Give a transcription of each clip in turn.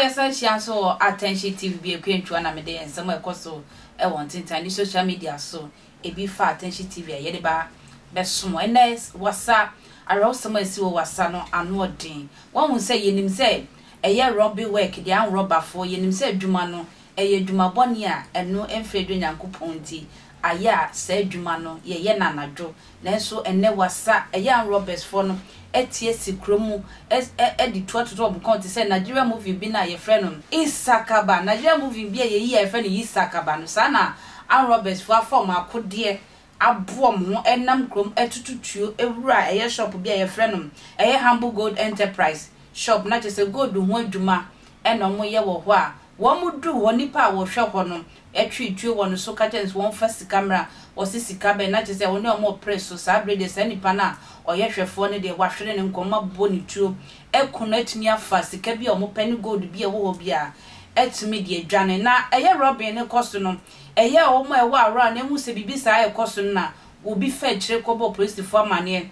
yɛsan hyia nso wɔ Attention TV bi Akua Ntua na mede nsɛm a ɛkɔ so wɔ ntentan ne social media so ebi fa Attention TV a yɛde ba bɛsom. Ɛnnɛ Wassa, awerɛhosɛm a ɛsi wɔ Wassa no ano ɔden. Woahu sɛ yɛnim sɛ ɛyɛ rɔbe work deɛ anworɔbafoɔ, yɛnim sɛ adwuma no ɛyɛ adwuma bɔne a ɛno mfiri adwa Nyankopɔn nti ayɛ a saa adwuma no yɛyɛ no anadwo. Nanso ɛnnɛ Wassa, ɛyɛ armed robbers foɔ no ati asi kuro mu de tuo atoto wɔn kɔn te sɛ Nigeria movie bi no a yɛfrɛ no Isakaba, Nigeria movie bi a yɛyi a yɛfrɛ no Isakaba no, saa na armed robbers foɔ afa wɔn akodeɛ aboɔ wɔn ho nam kurom atutu tuo wura ɛyɛ shop bi a yɛfrɛ no ɛyɛ Humble Gold Enterprise shop na kyerɛ sɛ gold ho adwuma na wɔyɛ wɔ hɔ a wɔduu hɔ nnipa a wɔhwɛ hɔ no twee tuo wɔ no so ka kyerɛɛ no sɛ wɔmfa sika mmra. Ɔse sika bɛn? Na kyerɛ sɛ ɔne wɔn repere so. Saa bere deɛ saa nipa no a ɔyɛ hwɛfoɔ no deɛ wahwere ne nkwa, wɔabɔ no tuo aku no atumi afa sika bi a wɔpɛ ne gold bi a ɛwɔ hɔ biara atumi de adwane. Na ɛyɛ Robin no kɔ so no, ɛyɛ wɔn a ɛwɔ around no hu sɛ biribi saa rekɔ so no na obi fa akyire kɔbɔ polisifoɔ amaneɛ.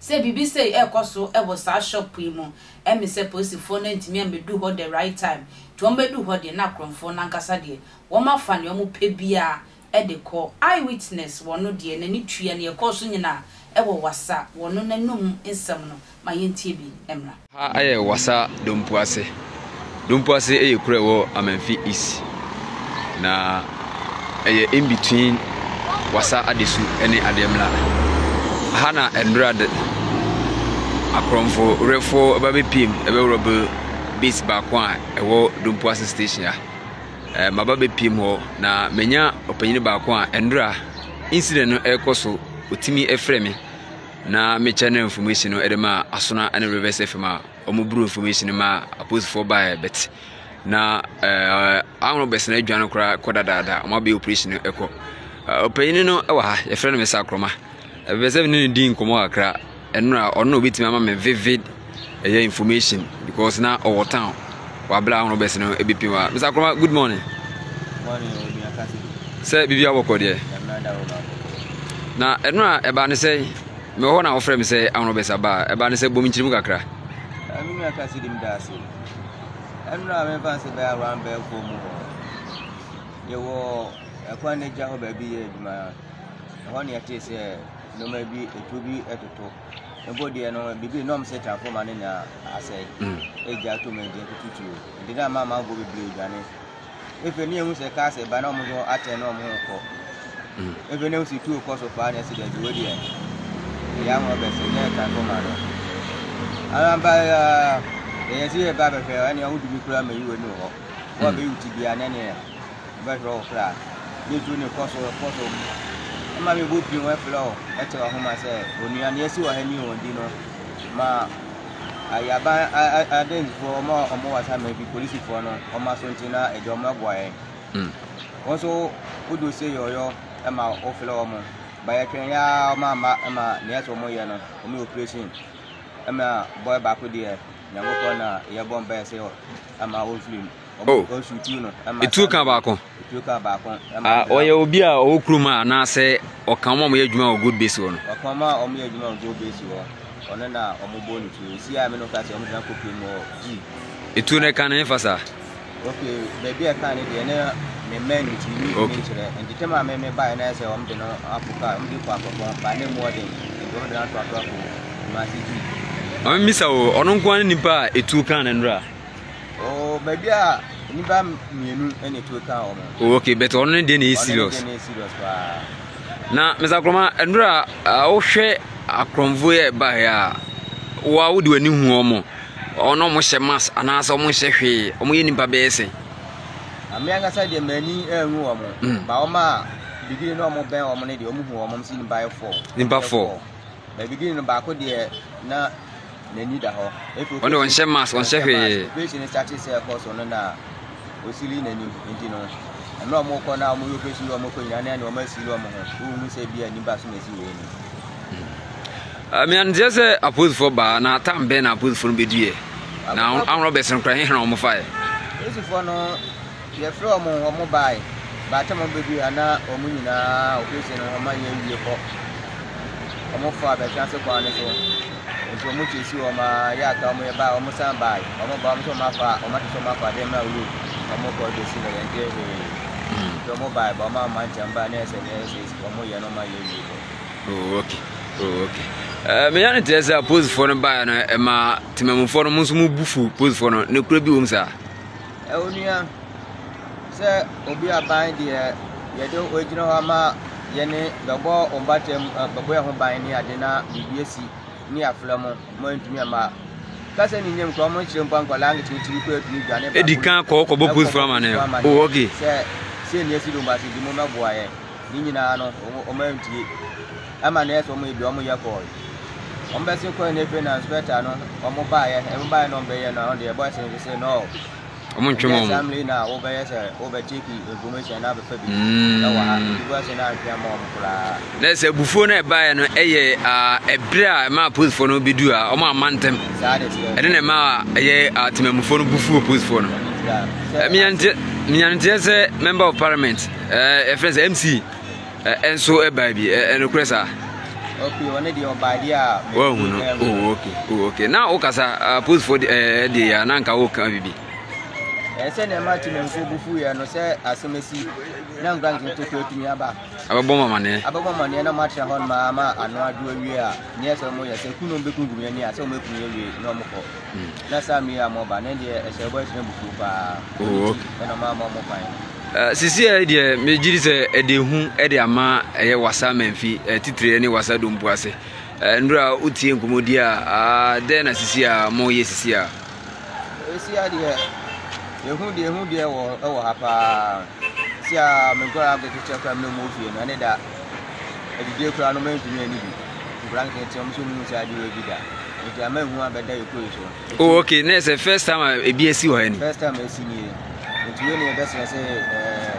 Sɛ biribi sei ɛrekɔ so wɔ saa shop yi mu, ɛme sɛ polisifoɔ no antumi ammɛdu hɔ the right time, nti wɔn bɛduu hɔ deɛ na akorɔmfoɔ no ankasa deɛ wɔn afa nea wɔn pɛ biara de kɔ. Eye witness wɔ no deɛ n'ani tua nea ɛkɔɔ so nyinaa wɔ Wassa, wɔ no n'anum nsɛm no, ma yɛntie bi mmra. Ha yɛ Wassa Dompuase. Dompuase yɛ kuro a ɛwɔ Amanfi East. Na ɛyɛ in between Wassa Adesu ne Adeɛmla. Ha na nnora de akorɔmfo werɛfoɔ ba bɛpiem bɛworɔbo base baako a ɛwɔ Dompuase station ha. Ɛɛ maba bɛpiem hɔ na manya ɔpanin baako a nnora incident no ɛrekɔ so ɔtumi frɛ me. Na me channel information no de maa Asona ne Rivers FM a wɔn buru information no maa apolisifoɔ baeɛ but na ɛɛ ahorow bɛsɛn adwa no koraa kɔ dadaada wɔn abɛyɛ operation no kɔ ɔpanyin no wɔ ha yɛfrɛ no Mr. Akoroma ɛbɛ sɛ ne ne di nkɔmɔ kakra ɛno a ɔno na obetumi ama me vivid ɛyɛ information because na ɔwɔ town wabla ahorow bɛsɛn no ebi pii wa Mr. Akoroma good morning. Morning, onua Cassidy. Sɛ biribi abɔkɔ deɛ. Na ɛno a ɛbaa ne sɛ mewɔ hɔ na wɔfrɛ me sɛ ahorow bɛsa ba a ɛbaa ne sɛ bɔ me nkyiri mu kakra. Me nua Cassidy meda ase. Ɛno a memfa sɛ bɛyɛ around bɛyɛ fo mu hɔ. Yɛwɔ ɛkwan no agya hɔ baabi yɛ adwuma. Ɛhɔ ne yɛtee sɛ nneɛma bi etuo bi ɛtoto. Mpo deɛ no biribi na ɔmo sɛ transformer no na asɛe. Egya ato mu egya tututuo. Nti na ama amanfoɔ bebree dwane. Afei ne yɛhu sɛ cars ba na wɔn nso atɛn na wɔn ho kɔ. Afei ne yɛhu sɛ tuo kɔ so paa na ɛsɛ dɛbi wei deɛ ɛyɛ ahoɔ bɛsɛ nyɛ transformer no. Anampa yɛyɛ sɛ yɛba bɛhwɛ ɛne ɔho dumi koraa ma yi wɔ ni wɔ hɔ. Wɔn a bɛyi wo ti bia ne neɛ bɛhwɛ wo koraa. Ne tuo ne kɔ so kɔ so. Ɛma me bɔ pii wɔn ɛfrɛ wo ɛte wahoma sɛ onua ne yɛsi wɔ ha ni wɔn di no ma Aban adansifoɔ wɔn a wɔwɔ asaman bi polisifoɔ no wɔn aso nti na ɛgya wɔn aboa yɛn. Mm. Wɔn nso wodu se yɔyɔ ma wofrɛ wɔn. Ba yɛtwɛn yɛ ara wɔn amma ma nea ɛsɛ wɔn yɛ no wɔn yɛ operation ma boy baako deɛ Nyankopɔn na yɛbɔ mpaeɛ sɛ ama wɔmfiri mu. Oh. Etuo ka baako. Etuo ka baako. Ah, ɔyɛ obi a ɔwɔ kurom a anaasɛ ɔka wɔn a wɔyɛ adwuma wɔ gold base hɔ no. Ɔka wɔn a wɔyɛ adwuma wɔ gold base hɔ. Ɔno na wɔn bɔ ne tuo. Esi a mi no ka sɛ wɔn gyina kɔ mu wɔ G. Etuo no ɛka no hefa saa? Okay, baabi a ɛka no deɛ ne me mmɛn ne ti mi mi nkyerɛ. Nti tɛm a me me baeɛ na sɛ wɔn de no akɔ kaa wɔn de kɔ akɔpɔn ba ne mu ɔden nti wɔn de no ato ato akɔ Kumasi G. Maame misa o, ɔno nko ara ne nipa a etuo kan no nnora? Oh, baabi a nnipa mmienu na etuo kaa wɔn. Oh, okay, but ɔno ne deɛ na ɛyɛ serious. Ɔno ne deɛ na ɛyɛ serious paa. Na Mr. Akoroma, nnora a wohwɛ akorɔmfoɔ yi a ɛbaeɛ a, wo a wode w'ani hu wɔn, ɔno wɔn hyɛ mask anaasɛ wɔn nhyɛ hwee, wɔn yɛ nnipa bɛyɛ sɛn? Ame ankasa deɛ m'ani anhu wɔn, mm. ba wɔn a bigini na wɔn bɛn wɔn no deɛ wɔn hu wɔn si nnipa yɛ fɔ. Nnipa fɔ. Ba bigini no baako deɛ na n'ani da hɔ. Ɔno ɔnhyɛ mask, ɔnhyɛ hwee. Operation no start sɛ ɛkɔ so no na osili n'anim nti no mmerɛ ɔmo kɔ na ɔmo yɛ operation yi ɔmo kɔ nyinaa na ɛna ɔmo asili ɔmo ho wohu sɛ bi a nipa so na esi wei ni. Meanteɛ sɛ apolisifoɔ baa na tam bɛn na apolisifoɔ no bɛduiɛ na ahorɔ bɛsene koraa hehe na wɔn faeɛ. Apolisifoɔ no yɛfrɛ wɔn wɔn bae baata wɔn bɛdui ha na wɔn nyinaa operation no wɔn anyɛ awie kɔ wɔn fa bɛtena ase kwan no so. Nti ɔmo chase wɔn aa yɛ aka ɔmo yɛ baa ɔmo san baa ɔmo ba ɔmo sɛ ɔmo afa ɔmo ate sɛ ɔmo afa adeɛ mmerɛ road ɔmo kɔ besi no yɛn te hwee nti ɔmo baa ba ɔmo amma nkyɛn baa na yɛ sɛ neɛ sɛ ɔmo yɛ no ɔmo ayɛ wie kɔ. Oh okay oh okay ɛɛ eh, menya no teɛ sɛ apolisifoɔ no baeɛ no ɛma temamufoɔ no mo nso mo bu fu polisifoɔ no ne kura bi wɔ mu saa. Onua, sɛ obi aban deɛ yɛde ogyina hɔ ama yɛne bɛbɔ wɔn batam bɛbɔ yɛn ho ban ne ade na biribi asi ne afrɛ mo mo antumi amma kasa ne nyam kora mo nkyerɛ mpo nkwadaa nketenkete bi kora atumi dwane ba edi kan kɔ kɔbɔ polisifoɔ amaneɛ oh okay sɛ sɛ ne asi do mbase di mo mɛboa yɛn ne nyinaa no wɔn antie ɛma na ɛsɛ wɔn yɛ bi wɔn yɛ kɔɔ wɔn bɛsi kɔɛ na efe na inspector no wɔn baayɛ wɔn baayɛ na wɔn bɛyɛ no ɔno deɛ boys no sɛ no wɔn ntwe wɔn assembly na wɔbɛyɛ sɛ wɔbɛkyeki information na abɛfa bi ɛwɔ ha nti boys no antwe ama wɔn koraa. Na sɛ abufuo no ɛbaeɛ no ɛyɛ ɛberɛ a ɛma apolisifoɔ no bɛdu a wɔn amma ntɛm ɛne na ɛma ɛyɛ atemamufoɔ no bufuo apolisifoɔ no. Menyanteɛ sɛ member of parliament ɛfrɛ sɛ MC ɛnso ɛbae bi ɛnokorɛ saa. Okay, ɔne deɛ ɔbaa deɛ a. Wahu no. Oh, okay. Oh, okay. Na wokasa apolisifoɔ deɛ yɛ na nka woka biribi. Ɛsɛ na ɛma temamufoɔ bufu yɛ no sɛ asɛm asi na nkura nketenkete kura tumi aba. Abɛbɔ mo amaneɛ. Abɛbɔ mo amaneɛ na moatena hɔ nom ara ma ano adwo awie a, neɛ sɛ wɔyɛ sɛ ku na wɔbɛkunkum yɛn ni a, sɛ wɔbɛkum yɛn awie na wɔkɔ. Hmm. Na saa mmiri a wɔba, ne deɛ ɛhyɛ wɔbɔ ɛhyɛ abufuo paa. Oh, okay. Ɛna wɔn ama wɔn kwan. Uh, sisi a deɛ megye di sɛ ɛde ehu ɛde ama ɛyɛ wasa manfi titire ne wasa dompo ase nnura wotie nkɔmmɔdi a ah, dɛn na sisi a moyɛ sisi a Esi a deɛ ehu deɛ ehu deɛ wɔ ɛwɔ ha paa. Si a me nkwadaa nketenkete koraa me mu fie no ɛne da adidie koraa no mɛntumi ani bi. Nkwadaa nketenkete wɔn nso mu sɛ adeɛ wɔ bi da. Nti ama ehu abɛda yɛ kuro yi so. Oh okay, na ɛsɛ first time a ebi asi wɔ ha ni. First time esi nie. Nti wei ne yɛbɛsrɛ sɛ ɛɛ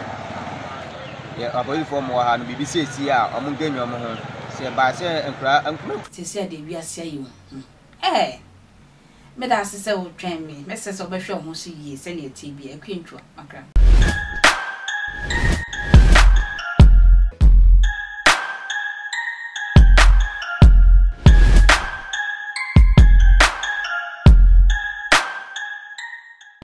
yɛ apolisifoɔ mo wɔ ha no biribi sɛ esi a wɔn nkenya wɔn ho. Sɛ ɛbaa sɛ nkwadaa nkwadaa. Sɛsi a deɛ wiase ayɛ hu eh. Meda ase sɛ wotwɛn me. Mɛsrɛ sɛ wobɛhwɛ wo ho so yie sɛnea ɛteɛ biara. Akua Ntwua, Accra.